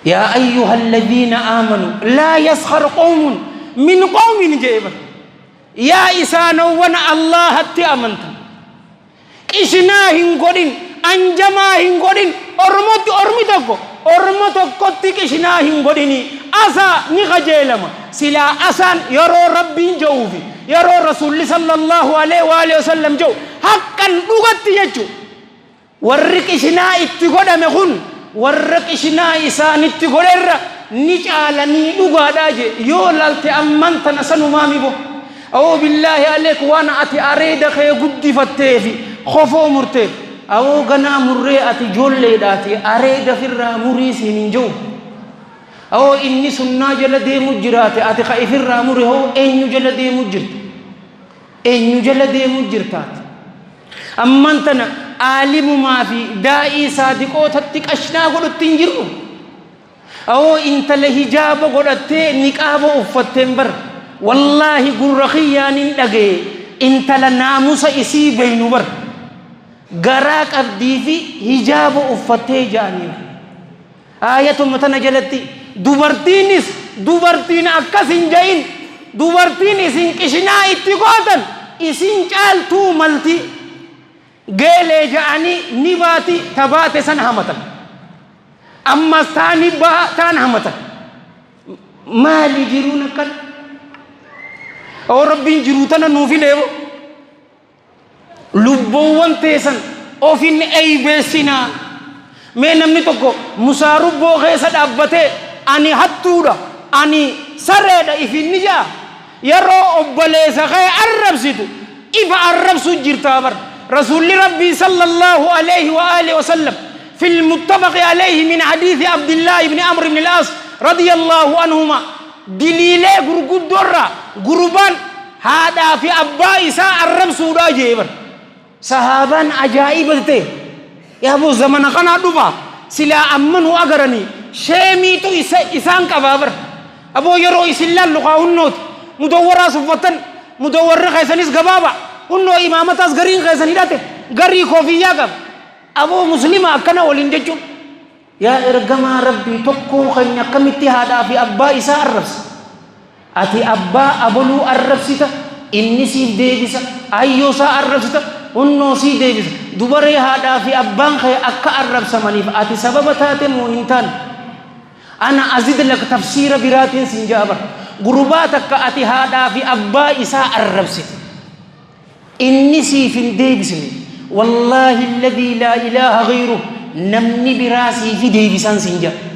Yaa ayyuha alladhiina aamanu laa yaskhar qawmun min qawmin je'e bar. Yaa isaanowwan Allaahatti amantan. Qishinaa hin godhin, anjamaa hin godhin, ormotti ormi tokko orma tokkotti qishinaa hin godhini. Asaa ni kajeelama. Silaa asaan yeroo Rabbiin je'uu fi yeroo Rasuulli sallallahu alaihi wa alihi wasallam je'u haqqan dhugatti jechu. Warri qishinaa itti godhame kun warra qishinaa isaanitti godherra ni caalanii dhugaadha je. Yoo laalte amman tana sanumaami bo. Awoo billaahi aleek, waan ati areeda kee guddifatteefi kofoo murteef. Awoo ganaa murree, ati ijoolleedhaati areeda firraa murii siin hin jiru. Awoo inni sunnaa jala deemu jiraate, ati ka ifirraa muri hoo eenyu jala deemu jirta? Eenyu jala deemu jirtaati? Amman tana aalimumaa fi daa'ii saadiqootatti qashnaa godhutti hin jirru. Awoo intala hijaaba godhattee niqaaba uffatteen bar, wallaahi gurra kiyyaan hin dhagaye, intala naamusa isii beeynu bar garaa qabdii fi hijaaba uffattee ja'anii. Aayatuma tana jalatti dubartiinis dubartiin akkas hin ja'in, dubartiin isin qishinaa itti gootan isin caaltuu malti geelee ja'anii ni baati, tabaate san hamatan, ammas taani baha taan hamatan. Maali jiruun akkan? Oo Rabbiin jiruu tana nuu fileebo. Lubbuuwwan teessan ofin eeybeessinaa. Mee namni tokko musaarubboo keessa dhaabbatee ani hattuudha, ani sareedha ifin ni ja'a? Yeroo obboleessa kee arrabsitu ifa arrabsuu jirtaa bar. Rasuulli Rabbii sallallahu alayhi wa alihi wa sallam في المتفق عليه من حديث عبد الله بن عمرو بن العاص رضي الله عنهما، diliilee gurguddoorraa gurbaan haadhaa fi abbaa isaa arrabsuudhaa jee bar. Sahaabaan ajaa'iba ta'e, yaaboo zamana kanaa dhufa silaa amma nu agaranii sheemiitu isa isaan qabaa bar. Aboo yeroo isin laallu kaa hunnooti mudawwaraas uffattan, mudawwarri keessanis gabaaba, hunnoo imaamataas gariin keessan hidhate, garii koofiyyaa qaba. Aboo muslima akkana waliin jechuun, yaa ergamaa Rabbii, tokkoon keenya akkamitti haadhaa fi abbaa isaa arrabsa? Ati abbaa aboluu arrabsita, inni siif deebisa. Ayyoo isaa arrabsita, hunnoo sii deebisa. Dubaree haadhaa fi abbaan kee akka arrabsamaniif ati sababa taate moo hin taane? Ana azid lak, tafsiira biraatiin siin ja'a bar. Gurbaa takka ati haadhaa fi abbaa isaa arrabsite, inni siif hin deebisne, wallaahi alladhii laa ilaaha ghayruh, namni biraa siifi deebisan siin ja'a.